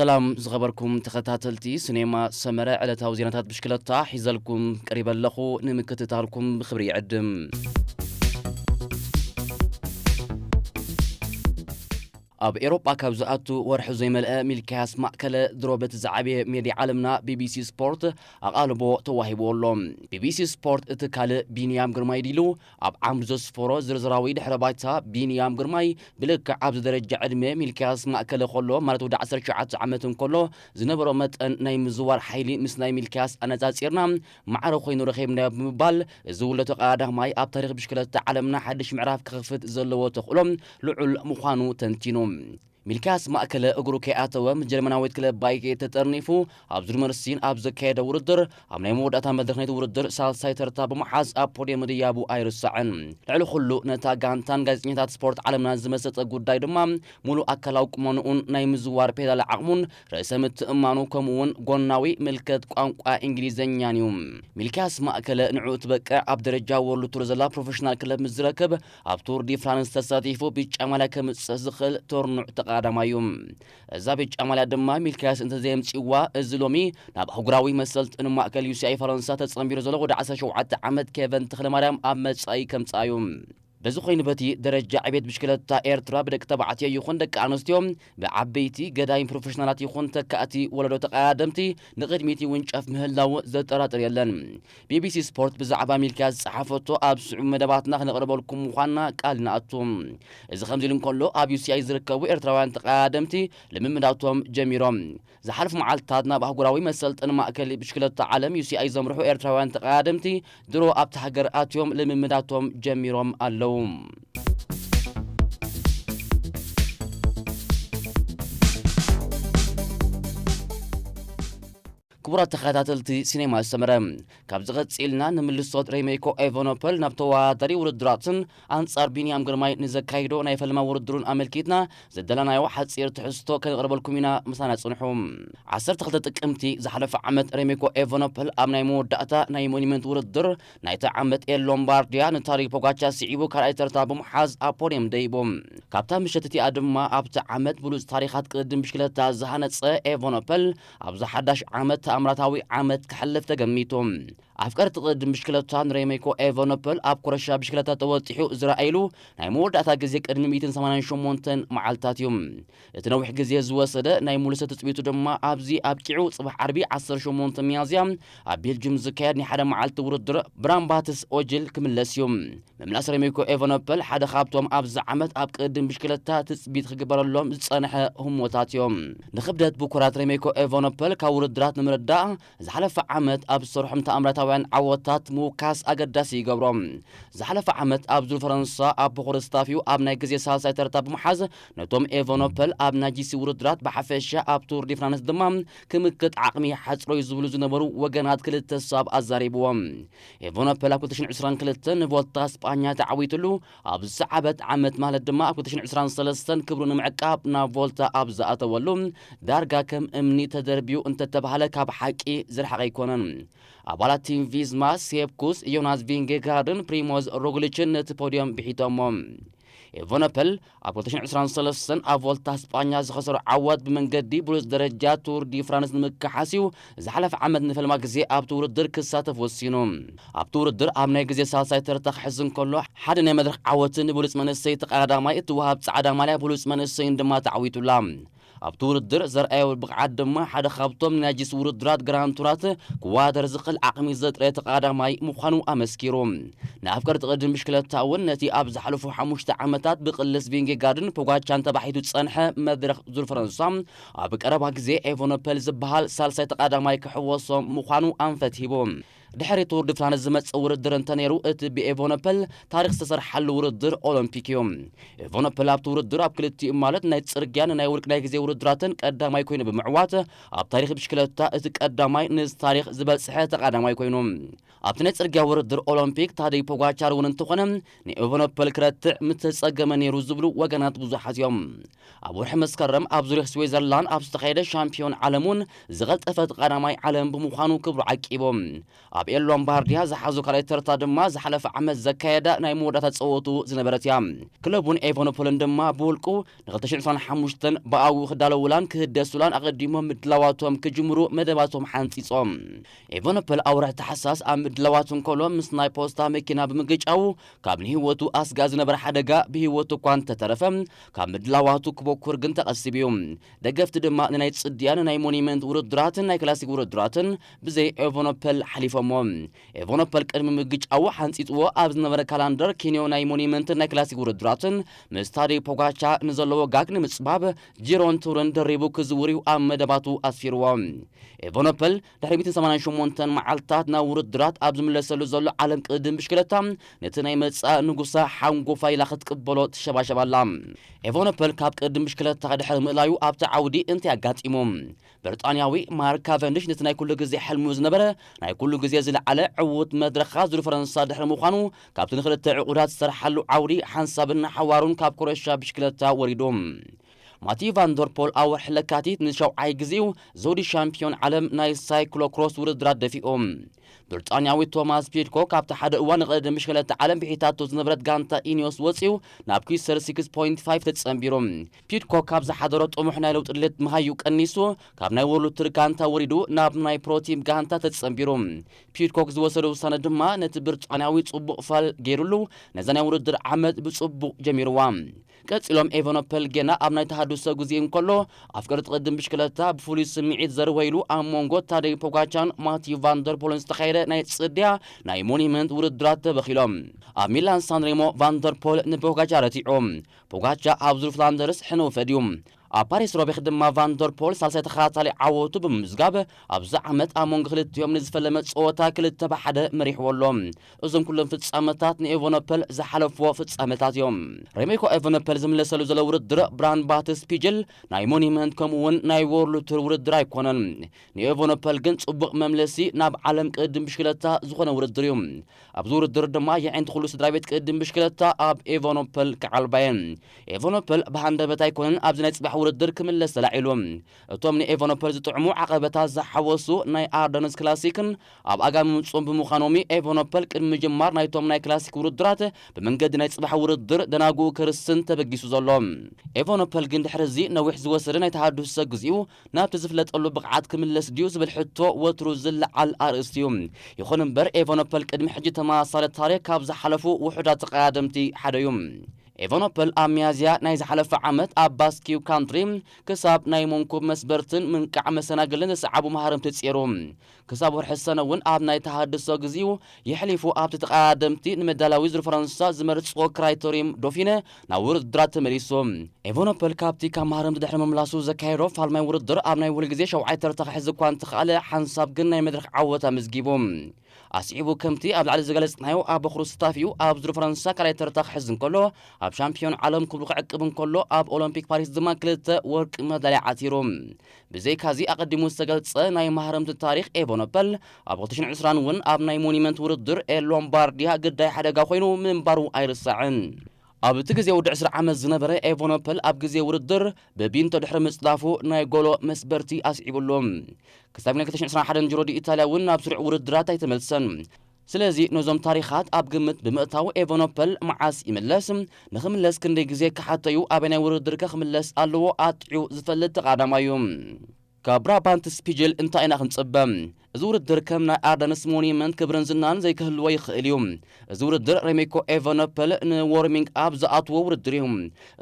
ሰላም ዝኸበርኩም ተኸታተልቲ ስኔማ ሰመረ፣ ዕለታዊ ዜናታት ብሽክለታ ሒዘልኩም ቀሪበ ኣለኹ። ንምክትታልኩም ብኽብሪ ይዕድም። ኣብ ኤሮጳ ካብ ዝኣቱ ወርሒ ዘይመልአ ሚልክያስ ማእከለ ድሮ በቲ ዝዓበየ ሜድያ ዓለምና ቢቢሲ ስፖርት ኣቓልቦ ተዋሂብዎ ኣሎ። ቢቢሲ ስፖርት እቲ ካልእ ቢንያም ግርማይ ድሉ ኣብ ዓምዲ ዘስፈሮ ዝርዝራዊ ድሕረ ባይታ ቢንያም ግርማይ ብልክዕ ኣብዚ ደረጃ ዕድመ ሚልክያስ ማእከለ ከሎ፣ ማለት ወዲ ዓሰርተ ሸውዓተ ዓመት እንከሎ ዝነበሮ መጠን ናይ ምዝዋር ሓይሊ ምስ ናይ ሚልክያስ ኣነጻጺርና ማዕረ ኮይኑ ረኺብናዮ ብምባል፣ እዚ ውለቶ ቀዳማይ ኣብ ታሪኽ ብሽክለታ ዓለምና ሓድሽ ምዕራፍ ክኸፍት ዘለዎ ተኽእሎ ልዑል ምዃኑ ተንቲኑ። ሚልክያስ ማእከለ እግሩ ከይኣተወ ምስ ጀርመናዊት ክለብ ባይኬ ተጠርኒፉ ኣብ ዙርመርሲን ኣብ ዘካየደ ውድድር ኣብ ናይ መወዳእታ መድረኽ ናይቲ ውድድር ሳልሳይ ተርታ ብምሓዝ ኣብ ፖድየም ምድያቡ ኣይርሳዕን። ልዕሊ ኩሉ ነታ ጋንታን ጋዜጠኛታት ስፖርት ዓለምና ዝመሰጠ ጉዳይ ድማ ሙሉእ ኣካላዊ ቁመንኡን ናይ ምዝዋር ፔዳል ዓቕሙን ርእሰ ምትእምማኑ ከምኡ እውን ጎናዊ ምልከት ቋንቋ እንግሊዘኛን እዩ። ሚልክያስ ማእከለ ንዕኡ ትበቅዕ ኣብ ደረጃ ወርልድ ቱር ዘላ ፕሮፌሽናል ክለብ ምስ ዝረክብ ኣብ ቱር ዲ ፍራንስ ተሳቲፉ ብጫ ማልያ ከምጽእ ዝኽእል ተርኑዕ ተቐዳዳማይ እዩ። እዛ ብጫ ማልያ ድማ ሚልክያስ እንተዘየምጽዋ፣ እዚ ሎሚ ናብ ኣህጉራዊ መሰልጥን ማእከል ዩ ሲ ኣይ ፈረንሳ ተጸንቢሩ ዘሎ ወዲ ዓሰርተ ሸውዓተ ዓመት ኬቨን ተኽለማርያም ኣብ መጻኢ ከምጽኣ እዩ። በዚ ኮይኑ በቲ ደረጃ ዕቤት ብሽክለታ ኤርትራ ብደቂ ተባዕትዮ ይኹን ደቂ ኣንስትዮ ብዓበይቲ ገዳይም ፕሮፌሽናላት ይኹን ተካእቲ ወለዶ ተቐዳደምቲ ንቕድሚት ይውንጨፍ ምህላው ዘጠራጥር የለን። ቢቢሲ ስፖርት ብዛዕባ ሚልክያስ ዝጸሓፈቶ ኣብ ስዑብ መደባትና ክነቕርበልኩም ምዃንና ቃል ንኣቱ። እዚ ከምዚ ኢሉ እንከሎ ኣብ ዩ ሲ ኣይ ዝርከቡ ኤርትራውያን ተቐዳደምቲ ልምምዳቶም ጀሚሮም። ዝሓለፉ መዓልትታት ናብ ኣህጉራዊ መሰልጠኒ ማእከል ብሽክለታ ዓለም ዩ ሲ ኣይ ዘምርሑ ኤርትራውያን ተቐዳደምቲ ድሮ ኣብቲ ሃገር ኣትዮም ልምምዳቶም ጀሚሮም ኣለዉ። ክቡራት ተኸታተልቲ ሲኔማ ሰመረ፣ ካብ ዝቐጽልና ንምልሶት ሬሜኮ ኤቨኖፐል ናብ ተወዳዳሪ ውድድራትን ኣንጻር ቢንያም ግርማይ ንዘካይዶ ናይ ፈለማ ውድድሩን ኣመልኪትና ዘዳለናዮ ሓጺር ትሕዝቶ ከነቕርበልኩም ኢና። ምሳና ጽንሑ። ዓሰርተ ክልተ ጥቅምቲ ዝሓለፈ ዓመት ሬሜኮ ኤቨኖፐል ኣብ ናይ መወዳእታ ናይ ሞኒመንት ውድድር ናይቲ ዓመት ኤል ሎምባርዲያ ንታሪክ ፖጋቻ ስዒቡ ካልኣይ ተርታ ብምሓዝ ኣብ ፖድየም ደይቡ። ካብታ ምሸት እቲኣ ድማ ኣብቲ ዓመት ብሉጽ ታሪኻት ቅድድም ብሽክለታ ዝሃነጸ ኤቨኖፐል ኣብዚ ሓዳሽ ዓመት ተኣምራታዊ ዓመት ክሕልፍ ተገሚቱ። ኣፍቀርቲ ቅድድም ብሽክለታ ንሬሜኮ ኤቨኖፐል ኣብ ኮረሻ ብሽክለታ ተወጢሑ ዝረኣይሉ ናይ መወዳእታ ግዜ ቅድሚ ሚእትን ሰማንያን ሸሞንተን መዓልታት እዩ። እቲ ነዊሕ ግዜ ዝወሰደ ናይ ሙሉሰ ትጽቢቱ ድማ ኣብዚ ኣብቂዑ ጽባሕ ዓርቢ ዓሰርተ ሸሞንተ ሚያዝያ ኣብ ቤልጅም ዝካየድ ናይ ሓደ መዓልቲ ውድድር ብራምባትስ ኦጅል ክምለስ እዩ። ምምላስ ሬሜኮ ኤቨኖፐል ሓደ ካብቶም ኣብዚ ዓመት ኣብ ቅድድም ብሽክለታ ትጽቢት ክግበረሎም ዝጸንሐ ህሞታት እዮም። ንኽብደት ብኩራት ሬሜኮ ኤቨኖፐል ካብ ውድድራት ንምርዳእ ዝሓለፈ ዓመት ኣብ ዝሰርሖም ተኣምራታውያን ዓወታት ምውካስ ኣገዳሲ ይገብሮ። ዝሓለፈ ዓመት ኣብ ዙር ፈረንሳ ኣብ ቦኾር ስታፊው ኣብ ናይ ግዜ ሳልሳይ ተርታ ብምሓዝ ነቶም ኤቨኖፐል ኣብ ናይ ጂ ሲ ውድድራት ብሓፈሻ ኣብ ቱር ዲ ፍራንስ ድማ ክምክት ዓቕሚ ሓጽሮይ ዝብሉ ዝነበሩ ወገናት ክልተ ሰብ ኣዛሪብዎም። ኤቨኖፐል ኣብ ክልተ ሽሕን ዕስራን ክልተን ንቮልታ ስጳኛ ተዓዊትሉ ኣብ ዝሰዓበት ዓመት ማለት ድማ ኣብ ክልተ ሽሕን ዕስራን ሰለስተን ክብሩ ንምዕቃብ ናብ ቮልታ ኣብ ዝኣተወሉ ዳርጋ ከም እምኒ ተደርብዩ እንተተባህለ ካብ ሓቂ ዝረሓቐ ኣይኮነን። ኣባላት ቲም ቪዝማ ሴፕ ኩስ፣ ዮናስ ቪንጌጋርድን ፕሪሞዝ ሮግሊችን ነቲ ፖድዮም ብሒቶሞ። ኤቨኖፐል ኣብ ክልተ ሽሕን ዕስራን ሰለስተን ኣብ ቮልታ ስጳኛ ዝኸሰሮ ዓወት ብመንገዲ ብሉጽ ደረጃ ቱር ዲ ፍራንስ ንምክሓስ እዩ ዝሓለፈ ዓመት ንፈልማ ግዜ ኣብቲ ውድድር ክሳተፍ ወሲኑ። ኣብቲ ውድድር ኣብ ናይ ግዜ ሳልሳይ ተርታ ክሕዝ እንከሎ ሓደ ናይ መድረኽ ዓወት ንብሉጽ መንእሰይ ተቐዳዳማይ እትወሃብ ጻዕዳ ማልያ ብሉጽ መንእሰይን ድማ ተዓዊቱላ። ኣብቲ ውድድር ዘርኣዮ ብቕዓት ድማ ሓደ ካብቶም ናይ ጂስ ውድድራት ግራንድ ቱራት ክዋደር ዝኽእል ዓቕሚ ዘጥረየ ተቐዳዳማይ ምዃኑ ኣመስኪሩ። ንኣፍቀርቲ ቅድድም ብሽክለታ እውን ነቲ ኣብ ዝሓለፉ ሓሙሽተ ዓመታት ብቅልስ ቪንጌጋርድን ፖጋቻን ተባሒቱ ዝጸንሐ መድረኽ ዙር ፈረንሳ ኣብ ቀረባ ግዜ ኤቨኖፐል ዝበሃል ሳልሳይ ተቐዳዳማይ ክሕወሶም ምዃኑ ኣንፈት ሂቡ። ድሕሪ ቱር ዲ ፍራንስ ዝመጽእ ውድድር እንተነይሩ እቲ ብኤቨኖፐል ታሪኽ ዝተሰርሓሉ ውድድር ኦሎምፒክ እዩ። ኤቨኖፐል ኣብቲ ውድድር ኣብ ክልቲኡ ማለት ናይ ጽርግያን ናይ ውልቅ ናይ ግዜ ውድድራትን ቀዳማይ ኮይኑ ብምዕዋት ኣብ ታሪኽ ብሽክለታ እቲ ቀዳማይ ነዚ ታሪኽ ዝበጽሐ ተቐዳማይ ኮይኑ። ኣብቲ ናይ ጽርግያ ውድድር ኦሎምፒክ ታደይ ፖጋቻር እውን እንተኾነ ንኤቨኖፐል ክረትዕ ምተጸገመ ነይሩ ዝብሉ ወገናት ብዙሓት እዮም። ኣብ ወርሒ መስከረም ኣብ ዙሪክ ስዊዘርላንድ ኣብ ዝተኻየደ ሻምፒዮን ዓለም እውን ዝቐልጠፈ ቀዳማይ ዓለም ብምዃኑ ክብሩ ዓቂቡ። ኣብ ኤል ሎምባርዲያ ዝሓዞ ካልኣይ ተርታ ድማ ዝሓለፈ ዓመት ዘካየዳ ናይ መወዳእታ ጸወቱ ዝነበረት እያ። ክለቡን ኤቨኖፖልን ድማ ብውልቁ ን ክልተ ሽሕን ዕስራን ሓሙሽተን ብኣኡ ክዳለውላን ክህደሱላን ኣቐዲሞም ምድላዋቶም ክጅምሩ መደባቶም ሓንጺጾም። ኤቨኖፖል ኣውርሕ ታሕሳስ ኣብ ምድላዋቱ እንከሎ ምስ ናይ ፖስታ መኪና ብምግጫው ካብ ንህይወቱ ኣስጋ ዝነበረ ሓደጋ ብህይወቱ እኳ እንተተረፈ ካብ ምድላዋቱ ክበኩር ግን ተቐሲቡ እዩ። ደገፍቲ ድማ ንናይ ጽድያን ናይ ሞኒመንት ውድድራትን ናይ ክላሲክ ውድድራትን ብዘይ ኤቨኖፐል ሓሊፎሞ። ኤቨኖፐል ቅድሚ ምግጫዉ ሓንጺጽዎ ኣብ ዝነበረ ካላንደር ኪንዮ ናይ ሞኒመንትን ናይ ክላሲክ ውድድራትን ምስ ታደይ ፖጋቻ ንዘለዎ ጋግ ንምጽባብ ጂሮን ቱርን ደሪቡ ክዝውር እዩ ኣብ መደባቱ ኣስፊርዎ። ኤቨኖፐል ድሕሪ ሚእትን ሰማንያን ሸሞንተን መዓልታት ናብ ውድድራት ኣብ ዝምለሰሉ ዘሎ ዓለም ቅድም ብሽክለታ ነቲ ናይ መጻ ንጉሳ ሓንጎፋ ኢላ ክትቅበሎ ትሸባሸብ ኣላ። ኤቨኖፐል ካብ ቅድም ብሽክለታ ድሕሪ ምእላዩ ኣብቲ ዓውዲ እንታይ ኣጋጢሙ? ብሪጣንያዊ ማርክ ካቨንድሽ ነቲ ናይ ኩሉ ግዜ ሕልሙ ዝነበረ ናይ ኩሉ ግዜ ዝለዓለ ዕዉት መድረኽ ዙር ፈረንሳ ድሕሪ ምዃኑ ካብቲ ንክልተ ዕቑዳት ዝሰርሓሉ ዓውዲ ሓንሳብን ሓዋሩን ካብ ኮረሻ ብሽክለታ ወሪዱ። ማቲ ቫንደርፖል ኣብ ወርሒ ለካቲት ንሸውዓይ ግዜኡ ዘውዲ ሻምፒዮን ዓለም ናይ ሳይክሎ ክሮስ ውድድራት ደፊኡ። ብሪጣንያዊ ቶማስ ፒድኮክ ኣብቲ ሓደ እዋን ንቐደም ብሽክለታ ዓለም ብሒታቶ ዝነበረት ጋንታ ኢኒዮስ ወፂኡ ናብ ኩይሰር ሲክስ ፖይንት ፋይቭ ተጸንቢሩ። ፒድኮክ ካብ ዝሓደሮ ጥሙሕ ናይ ለውጢ ድሌት ምሃዩ ቀኒሱ ካብ ናይ ወርልድ ቱር ጋንታ ወሪዱ ናብ ናይ ፕሮቲም ጋንታ ተጸንቢሩ። ፒድኮክ ዝወሰዶ ውሳነ ድማ ነቲ ብሪጣንያዊ ጽቡቕ ፋል ገይሩሉ ነዛ ናይ ውድድር ዓመት ብጽቡቕ ጀሚርዋ። ቀጺሎም ኤቨኖፐል ጌና ኣብ ናይ ተሃድሶ ግዜ እንከሎ ኣፍቀርቲ ቅድም ብሽክለታ ብፍሉይ ስምዒት ዘርወይሉ ኣብ መንጎ ታደይ ፖጋቻን ማቲዩ ቫንደርፖልን ዝተኻየደ ናይ ጽድያ ናይ ሞኒመንት ውድድራት ተበኺሎም። ኣብ ሚላን ሳንሬሞ ቫንደርፖል ንፖጋቻ ረቲዑ። ፖጋቻ ኣብ ዙር ፍላንደርስ ሕነ ውፈድ እዩ። ኣብ ፓሪስ ሮቤክ ድማ ቫንደርፖል ሳልሳይ ተኸታታሊ ዓወቱ ብምምዝጋብ ኣብዚ ዓመት ኣብ መንጎ ክልቲኦም ንዝፈለመ ጸወታ ክልተ ብሓደ መሪሕዎ ኣሎ። እዞም ኩሎም ፍጻመታት ንኤቨኖፐል ዝሓለፍዎ ፍጻመታት እዮም። ሬሜኮ ኤቨኖፐል ዝምለሰሉ ዘሎ ውድድር ብራን ባትስ ፒጅል ናይ ሞኒመንት ከምኡ እውን ናይ ወርልድ ቱር ውድድር ኣይኮነን። ንኤቨኖፐል ግን ጽቡቕ መምለሲ ናብ ዓለም ቅድም ብሽክለታ ዝኾነ ውድድር እዩ። ኣብዚ ውድድር ድማ የዒንቲ ኩሉ ስድራ ቤት ቅድም ብሽክለታ ኣብ ኤቨኖፐል ክዓልባ እየን። ኤቨኖፐል ብሃንደበት ኣይኮነን ኣብዚ ናይ ጽባሕ ውድድር ክምለስ ተላዒሉ። እቶም ንኤቨኖፐል ዝጥዕሙ ዓቐበታት ዝሓወሱ ናይ ኣርደንስ ክላሲክን ኣብ ኣጋ ምምጽኦም ብምዃኖም እዩ ኤቨኖፐል ቅድሚ ምጅማር ናይቶም ናይ ክላሲክ ውድድራት ብመንገዲ ናይ ጽባሕ ውድድር ደናጉኡ ክርስን ተበጊሱ ዘሎ። ኤቨኖፐል ግን ድሕሪ እዚ ነዊሕ ዝወሰደ ናይ ተሃድሶ ግዜኡ ናብቲ ዝፍለጠሉ ብቕዓት ክምለስ ድዩ ዝብል ሕቶ ወትሩ ዝለዓል ኣርእስቲ እዩ። ይኹን እምበር ኤቨኖፐል ቅድሚ ሕጂ ተመሳሳሊ ታሪኽ ካብ ዝሓለፉ ውሑዳት ተቐዳደምቲ ሓደ እዩ። ኤቨኖፐል ኣብ ሚያዝያ ናይ ዝሓለፈ ዓመት ኣብ ባስኪው ካንትሪ ክሳብ ናይ መንኩብ መስበርትን ምንቃዕ መሰናግልን ዝሰዓቡ መሃርምቲ ጸይሩ። ክሳብ ወርሒ ሰነ እውን ኣብ ናይ ተሃድሶ ግዜኡ የሕሊፉ ኣብቲ ተቐዳደምቲ ንመዳላዊ ዙር ፈረንሳ ዝመርጽዎ ክራይቶሪም ዶፊነ ናብ ውድድራት ተመሊሱ። ኤቨኖፐል ካብቲ ካብ መሃርምቲ ድሕሪ ምምላሱ ዘካየዶ ፋልማይ ውድድር ኣብ ናይ ውል ግዜ ሸውዓይ ተርታ ክሕዝ እኳ እንተኸኣለ ሓንሳብ ግን ናይ መድረኽ ዓወት ኣመዝጊቡ። ኣስዒቡ ከምቲ ኣብ ላዕሊ ዝገለጽናዮ ኣብ በኹሩ ስታፊኡ ኣብ ዙር ፈረንሳ ካልኣይ ተርታ ክሕዝ እንከሎ ኣብ ሻምፒዮን ዓለም ክብሩ ክዕቅብ እንከሎ ኣብ ኦሎምፒክ ፓሪስ ድማ ክልተ ወርቂ መዳልያ ዓቲሩ። ብዘይካዚ ኣቐዲሙ ዝተገልጸ ናይ ማህረምቲ ታሪኽ ኤቨኖፐል ኣብ ክልተ ሽሕን ዕስራን እውን ኣብ ናይ ሞኒመንት ውድድር ኤል ሎምባርዲያ ግዳይ ሓደጋ ኮይኑ ምንባሩ ኣይርሳዕን። ኣብ እቲ ግዜ ወዲ ዕስራ ዓመት ዝነበረ ኤቨኖፐል ኣብ ግዜ ውድድር ብቢንቶ ድሕሪ ምጽዳፉ ናይ ጎሎ መስበርቲ ኣስዒቡሉ። ክሳብ ናይ ክልተ ሽሕን ዕስራን ሓደን ጅሮ ዲ ኢታልያ እውን ናብ ስሩዕ ውድድራት ኣይተመልሰን። ስለዚ ነዞም ታሪኻት ኣብ ግምት ብምእታው ኤቨኖፐል መዓስ ይምለስ፣ ንኽምለስ ክንደይ ግዜ ክሓተዩ፣ ኣበናይ ውድድር ከ ክምለስ ኣለዎ ኣጥዕዩ ዝፈልጥ ተቓዳማይ እዩ። ካብ ብራባንት ስፒጅል እንታይ ኢና ክንጽበ? እዚ ውድድር ከም ናይ ኣርደንስ ሞኒመንት ክብርን ዝናን ዘይክህልዎ ይኽእል እዩ። እዚ ውድድር ሬሜኮ ኤቨኖፐል ንዎርሚንግ ኣብ ዝኣትዎ ውድድር እዩ።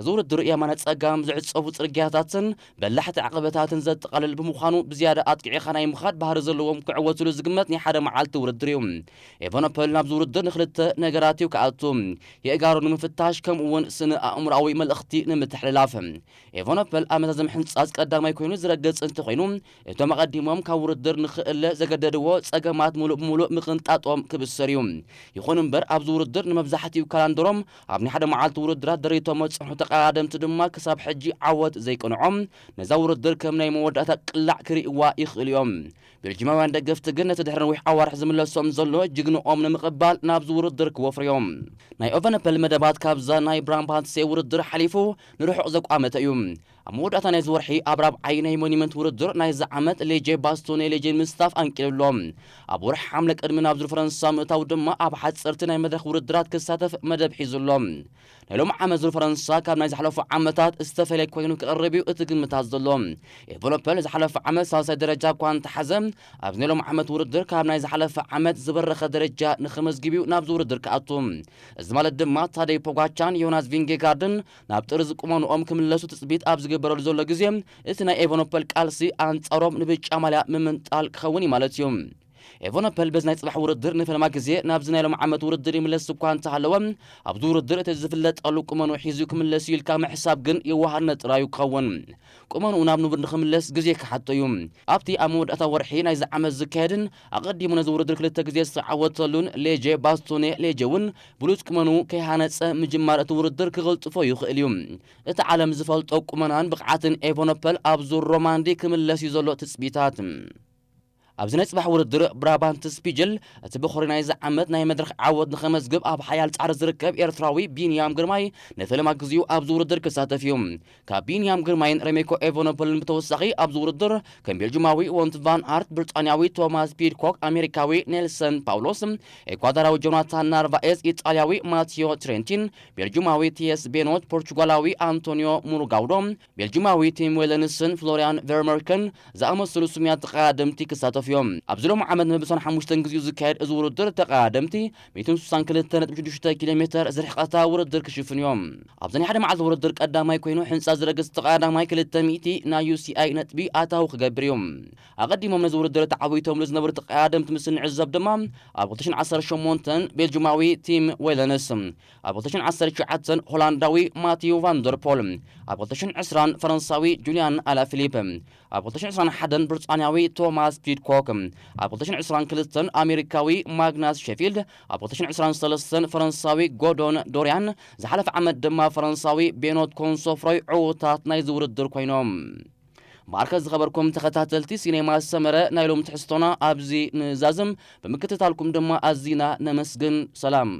እዚ ውድድር የማነ ጸጋም ዝዕጸፉ ጽርግያታትን በላሕቲ ዓቐበታትን ዘጠቓልል ብምዃኑ ብዝያዳ ኣጥቂዕኻ ናይ ምኻድ ባህሪ ዘለዎም ክዕወትሉ ዝግመት ናይ ሓደ መዓልቲ ውድድር እዩ። ኤቨኖፐል ናብዚ ውድድር ንክልተ ነገራት እዩ ክኣቱ። የእጋሩ ንምፍታሽ ከምኡ እውን ስነ ኣእምሮኣዊ መልእኽቲ ንምትሕልላፍ። ኤቨኖፐል ኣብ መዛዘም ሕንጻጽ ቀዳማይ ኮይኑ ዝረገጽ እንተኾይኑ እቶም ኣቐዲሞም ካብ ውድድር ንኽእለ ዘገደድዎ ጸገማት ሙሉእ ብሙሉእ ምቕንጣጦም ክብሰር እዩ። ይኹን እምበር ኣብዚ ውድድር ንመብዛሕትኡ ካላንደሮም ኣብ ናይ ሓደ መዓልቲ ውድድራት ደሪቶም ዝጸንሑ ተቐዳደምቲ ድማ ክሳብ ሕጂ ዓወት ዘይቀንዖም ነዛ ውድድር ከም ናይ መወዳእታ ቅላዕ ክርእይዋ ይኽእሉ እዮም። ቤልጂማውያን ደገፍቲ ግን ነቲ ድሕሪ ነዊሕ ኣዋርሕ ዝምለሶም ዘሎ ጅግንኦም ንምቕባል ናብዚ ውድድር ክወፍሩ እዮም። ናይ ኦቨነፐል መደባት ካብዛ ናይ ብራምባንትሴ ውድድር ሓሊፉ ንርሑቕ ዘቋመተ እዩ። ኣብ መወዳእታ ናይዚ ወርሒ ኣብ ራብዓይ ናይ ሞኒመንት ውድድር ናይዚ ዓመት ሌጄ ባስቶኔ ሌጄ ምስታፍ ኣንቂሉ ኣሎ። ኣብ ወርሒ ሓምለ ቅድሚ ናብ ዙር ፈረንሳ ምእታው ድማ ኣብ ሓፀርቲ ናይ መድረኽ ውድድራት ክሳተፍ መደብ ሒዙ ኣሎ። ናይ ሎም ዓመት ዙር ፈረንሳ ካብ ናይ ዝሓለፉ ዓመታት ዝተፈለየ ኮይኑ ክቐርብ እዩ እቲ ግምታት ዘሎ። ኤቨኖፐል ዝሓለፈ ዓመት ሳልሳይ ደረጃ እኳ እንተሓዘ፣ ኣብዚ ናይ ሎም ዓመት ውድድር ካብ ናይ ዝሓለፈ ዓመት ዝበረኸ ደረጃ ንኽመዝግብ እዩ ናብዚ ውድድር ክኣቱ። እዚ ማለት ድማ ታደይ ፖጋቻን ዮናስ ቪንጌጋርድን ናብ ጥርዚ ቁመንኦም ክምለሱ ትፅቢት ኣብ ዝግበረሉ ዘሎ ግዜ፣ እቲ ናይ ኤቨኖፐል ቃልሲ ኣንጻሮም ንብጫ ማልያ ምምንጣል ክኸውን እዩ ማለት እዩ። ኤቨኖፐል በዚ ናይ ጽባሕ ውድድር ንፈለማ ግዜ ናብዚ ናይ ሎም ዓመት ውድድር ይምለስ እኳ እንተሃለወ፣ ኣብዚ ውድድር እቲ ዝፍለጠሉ ቁመኑ ሒዙ ክምለስ እዩ ኢልካ ምሕሳብ ግን የዋህነት ጥራዩ ክኸውን። ቁመንኡ ናብ ንቡር ንኽምለስ ግዜ ክሓቶ እዩ። ኣብቲ ኣብ መወዳእታ ወርሒ ናይዚ ዓመት ዝካየድን ኣቐዲሙ ነዚ ውድድር ክልተ ግዜ ዝተዓወተሉን ሌጄ ባስቶኔ ሌጄ እውን ብሉጽ ቁመኑ ከይሃነጸ ምጅማር እቲ ውድድር ክቕልጥፎ ይኽእል እዩ። እቲ ዓለም ዝፈልጦ ቁመናን ብቕዓትን ኤቨኖፐል ኣብ ዙር ሮማንዲ ክምለስ እዩ ዘሎ ትጽቢታት። ኣብዚ ናይ ጽባሕ ውድድር ብራባንት ስፒጅል እቲ በኾሪ ናይዚ ዓመት ናይ መድረኽ ዓወት ንኸመዝግብ ኣብ ሓያል ጻዕሪ ዝርከብ ኤርትራዊ ቢንያም ግርማይ ንፈለማ ግዜኡ ኣብዚ ውድድር ክሳተፍ እዩ። ካብ ቢንያም ግርማይን ሬሜኮ ኤቨኖፖልን ብተወሳኺ ኣብዚ ውድድር ከም ቤልጅማዊ ወንት ቫን ኣርት፣ ብሪጣንያዊ ቶማስ ፒድኮክ፣ ኣሜሪካዊ ኔልሰን ፓውሎስ፣ ኤኳዶራዊ ጆናታን ናርቫኤዝ፣ ኢጣልያዊ ማቲዮ ትሬንቲን፣ ቤልጅማዊ ቲየስ ቤኖት፣ ፖርቹጋላዊ ኣንቶኒዮ ሙሩጋውዶ፣ ቤልጅማዊ ቲም ዌለንስን ፍሎሪያን ቨርመርከን ዝኣመሰሉ ስሙያት ተቐዳደምቲ ክሳተፉ እዮም። ኣብዚ ሎም ዓመት ንብሳን ሓሙሽተን ግዜኡ ዝካየድ እዚ ውድድር ተቐዳደምቲ ሚእትን ስሳን ክልተ ነጥቢ ሽዱሽተ ኪሎ ሜተር ዝርሕቐታ ውድድር ክሽፍኑ እዮም። ኣብዚ ናይ ሓደ መዓልቲ ውድድር ቀዳማይ ኮይኑ ሕንጻ ዝረግጽ ተቐዳዳማይ ክልተ ሚእቲ ናይ ዩ ሲ ኣይ ነጥቢ ኣታዊ ክገብር እዩ። ኣቐዲሞም ነዚ ውድድር ተዓዊቶምሉ ዝነበሩ ተቐዳደምቲ ምስ እንዕዘብ ድማ ኣብ ክልተ ሽሕን ዓሰርተ ሸሞንተን ቤልጅማዊ ቲም ዌለንስ፣ ኣብ ክልተ ሽሕን ዓሰርተ ትሽዓተን ሆላንዳዊ ማቲዩ ቫንደርፖል፣ ኣብ ክልተ ሽሕን ዕስራን ፈረንሳዊ ጁልያን ኣላፊሊፕ፣ ኣብ ክልተ ሽሕን ዕስራን ሓደን ብሪጣንያዊ ቶማስ ፒድኮክ፣ ኣብ ክልተ ሽሕን ዕስራን ክልተን ኣሜሪካዊ ማግናስ ሼፊልድ፣ ኣብ ክልተ ሽሕን ዕስራን ሰለስተን ፈረንሳዊ ጎዶን ዶርያን፣ ዝሓለፈ ዓመት ድማ ፈረንሳዊ ቤኖት ኮንሶፍሮይ ዕዉታት ናይዚ ውድድር ኮይኖም። ማርከ ዝኸበርኩም ተኸታተልቲ ሲኔማ ሰመረ፣ ናይ ሎም ትሕዝቶና ኣብዚ ንዛዝም። ብምክትታልኩም ድማ ኣዚና ነመስግን። ሰላም።